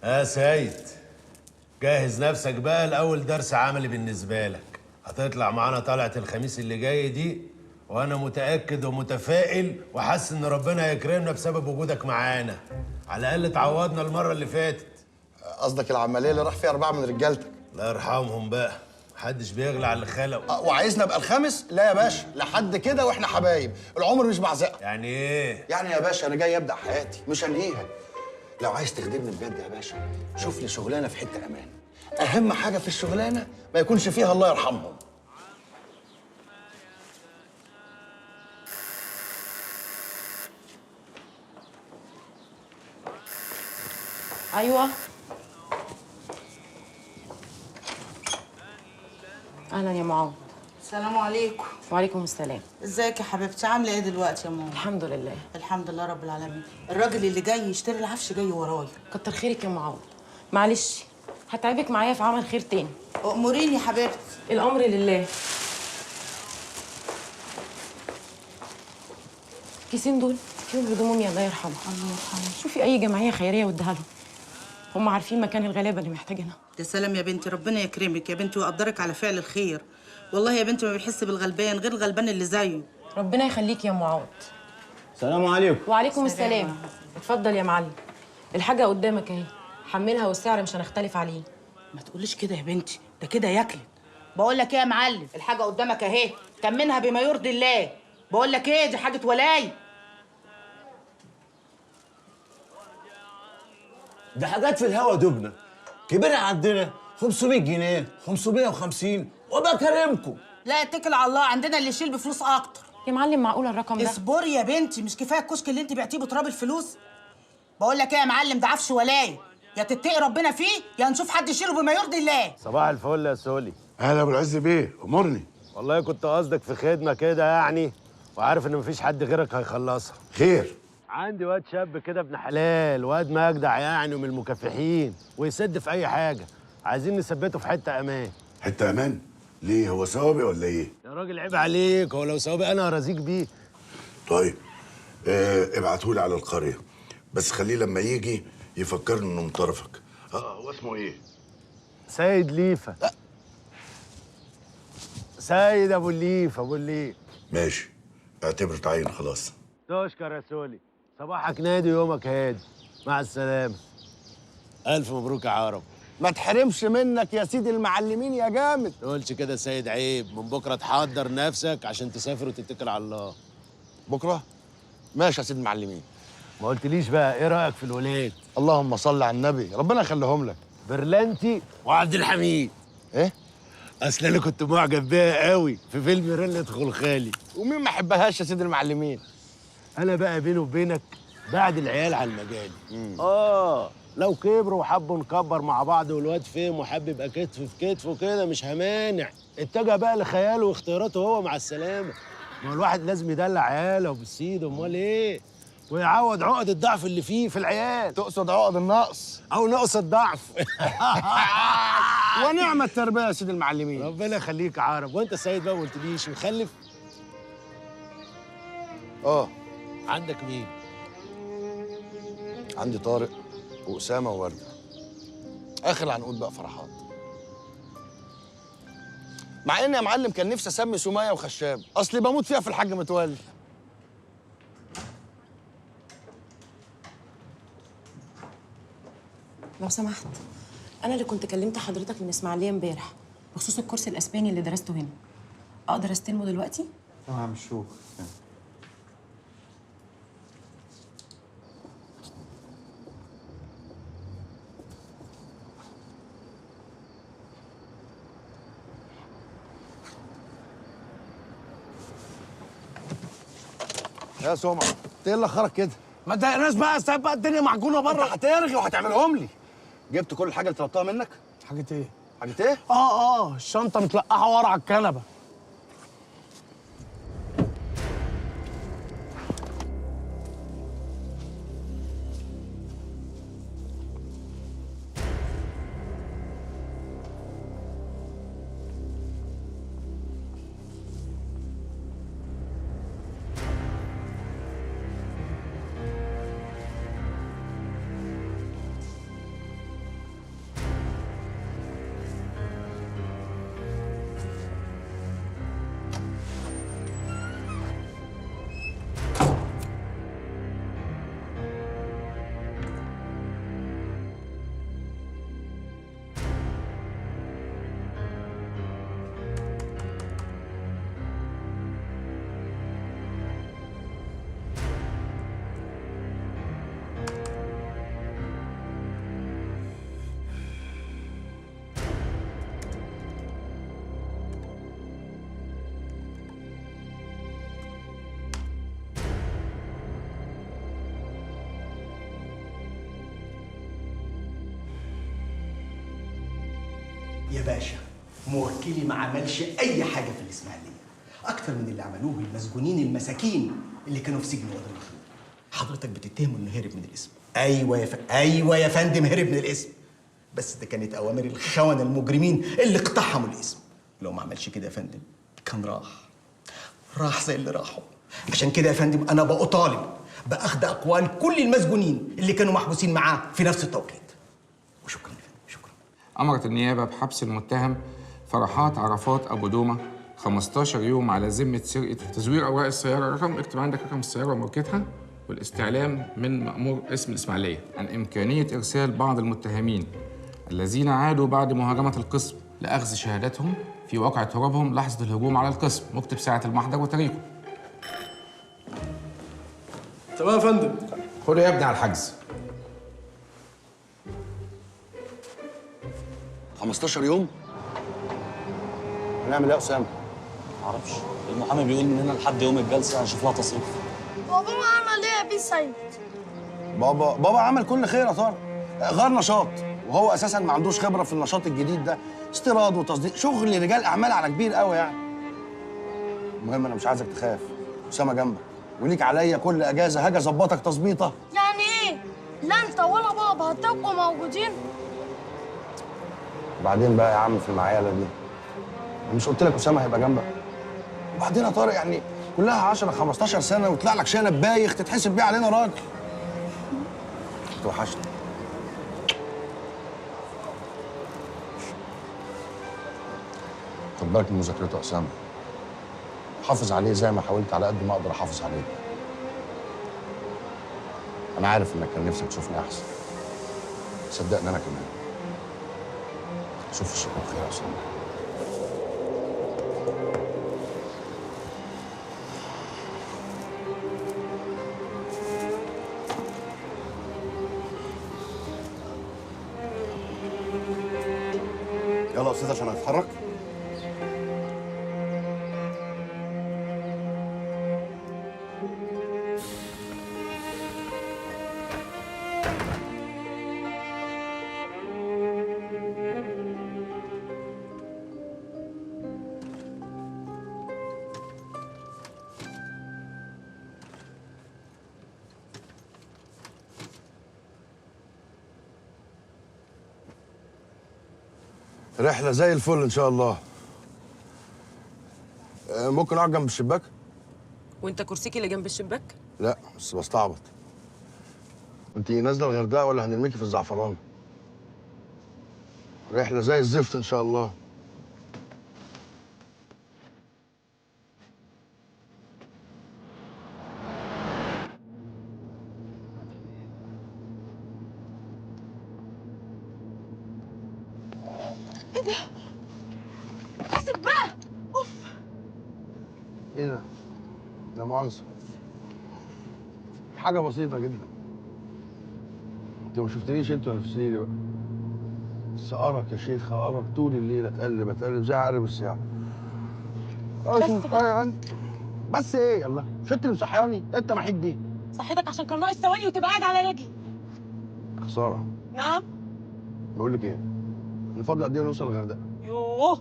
يا سيد، جهز نفسك بقى لأول درس عملي بالنسبة لك. هتطلع معانا طلعة الخميس اللي جاي دي، وأنا متأكد ومتفائل وحاسس إن ربنا هيكرمنا بسبب وجودك معانا. على الأقل تعوضنا المرة اللي فاتت. قصدك العملية اللي راح فيها 4 من رجالتك؟ الله يرحمهم بقى، محدش بيغلى على اللي خلقه. وعايزنا ابقى الخامس؟ لا يا باشا، لحد كده واحنا حبايب، العمر مش بعزقه. يعني ايه؟ يعني يا باشا انا جاي ابدا حياتي مش انهيها. لو عايز تخدمني بجد يا باشا، شوف لي شغلانة في حتة امان. اهم حاجة في الشغلانة ما يكونش فيها الله يرحمهم. ايوه، اهلا يا معاذ. السلام عليكم. وعليكم السلام. ازيك يا حبيبتي؟ عامله ايه دلوقتي يا ماما؟ الحمد لله. الحمد لله رب العالمين. الراجل اللي جاي يشتري العفش جاي ورايا. كتر خيرك يا معاذ. معلش هتعبك معايا في عمل خير تاني. اموريني يا حبيبتي. الامر لله. الكيسين دول فيهم هدوم امي الله يرحمها. الله يرحمها. شوفي اي جمعية خيرية واديها لهم، هم عارفين مكان الغلابة اللي محتاجينها. يا سلام يا بنتي، ربنا يكرمك يا بنتي ويقدرك على فعل الخير. والله يا بنتي ما بيحس بالغلبان غير الغلبان اللي زيه. ربنا يخليك يا معاذ. السلام عليكم. وعليكم السلام. اتفضل يا معلم، الحاجة قدامك اهي، حملها والسعر مش هنختلف عليه. ما تقوليش كده يا بنتي، ده كده ياكلك. بقول لك ايه يا معلم، الحاجة قدامك اهي، تمنها بما يرضي الله. بقول لك ايه، دي حاجة ولاي. ده حاجات في الهوا دبنا، كبيرة عندنا 500 جنيه 550 وبكرمكم. لا اتكل على الله، عندنا اللي يشيل بفلوس اكتر. يا معلم معقولة الرقم ده؟ اصبري يا بنتي، مش كفاية الكشك اللي انت بعتيه بتراب الفلوس؟ بقول لك ايه يا معلم، ده عفش ولاي، يا تتقي ربنا فيه يا نشوف حد يشيله بما يرضي الله. صباح الفل يا سولي. اهلا ابو العز بيه، امرني. والله كنت قصدك في خدمة كده يعني، وعارف ان مفيش حد غيرك هيخلصها. خير؟ عندي واد شاب كده ابن حلال، واد مجدع يعني ومن المكافحين ويسد في اي حاجة، عايزين نثبته في حتة امان. حتة امان؟ ليه، هو ثوابي ولا ايه؟ يا راجل عيب عليك، هو لو ثوابي انا هرازيك بيه. طيب ابعتهولي على القرية، بس خليه لما يجي يفكرني انه من طرفك. هو اسمه ايه؟ سيد ليفا. سيد ابو الليف. ابو الليف. ماشي، اعتبره اتعين خلاص. تشكر يا سولي، صباحك نادي ويومك هادي. مع السلامة. ألف مبروك يا عرب. ما تحرمش منك يا سيدي المعلمين يا جامد. تقولش كده يا سيد، عيب. من بكرة تحضر نفسك عشان تسافر وتتكل على الله. بكرة؟ ماشي يا سيدي المعلمين. ما قلتليش بقى ايه رأيك في الولاد؟ اللهم صل على النبي، ربنا يخليهم لك. برلانتي وعبد الحميد. ايه؟ اصل انا كنت معجب بيها قوي في فيلم رنة خلخالي. ومين ما حبهاش يا سيدي المعلمين؟ انا بقى بيني وبينك بعد العيال على المجال. لو كبروا وحبوا نكبر مع بعض والواد فهم وحب يبقى كتف في كتفه كده مش همانع. اتجه بقى لخياله واختياراته هو، مع السلامة. ما هو الواحد لازم يدلع عياله وبالسيد، امال ايه؟ ويعوض عقد الضعف اللي فيه في العيال. تقصد عقد النقص؟ او نقص الضعف. ونعم التربية يا سيدي المعلمين. ربنا يخليك يا عرب. وانت سيد بقى ما قلتليش مخلف؟ عندك مين؟ عندي طارق وأسامة ووردة. آخر العنقود بقى فرحات. مع إني يا معلم كان نفسي أسمي سمية وخشاب، أصلي بموت فيها في الحاج متولي. لو سمحت، أنا اللي كنت كلمت حضرتك من إسماعيلية امبارح بخصوص الكورس الأسباني اللي درسته هنا. أقدر أستلمه دلوقتي؟ تمام، شوف. يا سمعة، انت ايه اللي اخرك كده؟ ما تضايقناش بقى، سايب بقى الدنيا معجونه بره. انت هترغي وهتعملهم لي. جبت كل الحاجة اللي طلبتها منك؟ حاجة ايه؟ حاجة ايه؟ الشنطة متلقحه ورا على الكنبة. يا باشا موكلي ما عملش اي حاجة في الاسماعيلية اكتر من اللي عملوه المسجونين المساكين اللي كانوا في سجن وادي النطرون. حضرتك بتتهمه انه هرب من الاسم. ايوه يا فندم هرب من الاسم، بس ده كانت اوامر الخونة المجرمين اللي اقتحموا الاسم. لو ما عملش كده يا فندم كان راح زي اللي راحوا. عشان كده يا فندم انا بطالب باخذ اقوال كل المسجونين اللي كانوا محبوسين معاه في نفس التوقيت. وشكرا يا فندم، شكرا. امرت النيابة بحبس المتهم فرحات عرفات ابو دومه 15 يوم على ذمه سرقه تزوير اوراق السيارة. رقم، اكتب عندك رقم السيارة وماركتها، والاستعلام من مأمور اسم الإسماعيلية عن إمكانية إرسال بعض المتهمين الذين عادوا بعد مهاجمة القسم لأخذ شهادتهم في واقعة هروبهم لحظة الهجوم على القسم، مكتب ساعة المحضر وتاريخه. تمام يا فندم. خده يا ابني على الحجز. 15 يوم؟ هنعمل ايه يا أسامة؟ معرفش، المحامي بيقول من هنا لحد يوم الجلسة هنشوف لها تصريف. بابا عمل ايه يا بيه سيد؟ بابا عمل كل خير يا طارق، غير نشاط، وهو اساسا ما عندوش خبره في النشاط الجديد ده، استيراد وتصديق، شغل رجال اعمال على كبير قوي يعني. المهم انا مش عايزك تخاف، اسامة جنبك وليك عليا كل اجازه هاجي اظبطك تظبيطه. يعني ايه؟ لا انت ولا بابا هتبقوا موجودين؟ وبعدين بقى يا عم في المعيله دي، مش قلت لك اسامة هيبقى جنبك؟ وبعدين يا طارق يعني كلها 10 15 سنة ويطلع لك شنب بايخ تتحسب بيه علينا راجل. توحشني. خد بالك من مذاكرته يا اسامة. حافظ عليه زي ما حاولت على قد ما اقدر احافظ عليه. انا عارف انك كان نفسك تشوفني احسن. صدقني انا كمان. شوف الشكر بخير يا اسامة. يلا يا استاذ عشان هتتحرك. رحلة زي الفل إن شاء الله. ممكن أقعد جنب الشباك؟ وأنت كرسيك اللي جنب الشباك؟ لا بس بستعبط. أنت نازلة الغردقة ولا هنرميكي في الزعفران؟ رحلة زي الزفت إن شاء الله. ايه ده؟ حاسب بقى. اوف. ايه ده؟ لا مؤاخذة. حاجة بسيطة جدا. انت ما شفتنيش انت ولا في سريري بقى. بس أرق يا شيخ، أرق طول الليل، اتقلب اتقلب زي عقرب الساعة. بس بقى. بس ايه؟ يلا مش انت اللي مصحياني؟ انت محيك دي. صحيتك عشان كان ناقص ثواني وتبقى قاعد على رجلي. خسارة. نعم. بقول لك ايه؟ نفضل قد ايه نوصل الغردقه؟ يوه